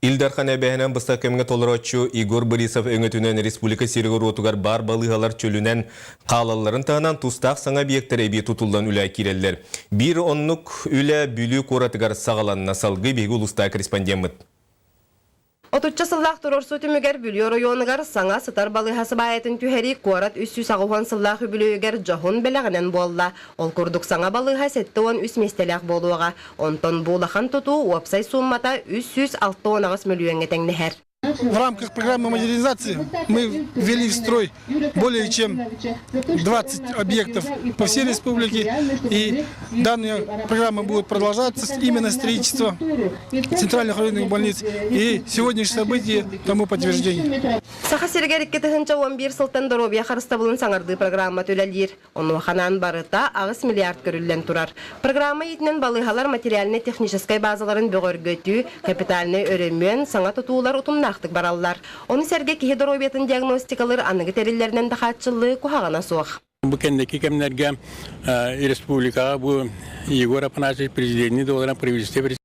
Ил Дархан эбэһинэн быстах кэмҥэ толорооччу Егор Борисов өҥөтүнэн республика сиригэр-уотугар баар балыыһалар чөлүнэн хаалалларын таһынан тустаах саҥа объектар эбии тутуллан үлэ киирэллэр. Биир оннук үлэ Бүлүү куоратыгар саҕаланна. Салгыы биһиги улуустаах корреспондеммыт. Отучча сыллаах туруорсуу түмүгэр Бүлүү оройуонугар саҥа сытар балыыһа сыбаайатын түһэрии куорат 380 сыллаах үбүлүөйүгэр дьоһун бэлэҕинэн буолла. Ол курдук саҥа балыыһа 73 миэстэлээх буолуоҕа. Онтон бу улахан тутуу уопсай сууммата 368 мөлүйүөҥҥэ тэҥнэһэр. В рамках программы модернизации мы ввели в строй более чем 20 объектов по всей республике. И данная программа будет продолжаться, именно строительство центральных районных больниц. И сегодняшнее событие тому подтверждение. Саха сиригэр 2011 сылтан доруобуйа харыстабылын саҥардыы программа үлэлиир. Онуоханаан барыта 8 миллиард көрүллэн турар. Программа иитинэн балыыһалар материальнай-техническэй базаларын бөҕөргөтүү, капитальнай өрөмүөн, саҥа тутуулар утумнаахтык бараллар. Ону сэргэ киһи доруобуйатын диагностикалыыр аныгы тэриллэринэн да хааччыллыы куһаҕана суох. Бу кэнники кэмнэргэ республикаҕа бу Егор Афанасьевич президенти долларын правительство.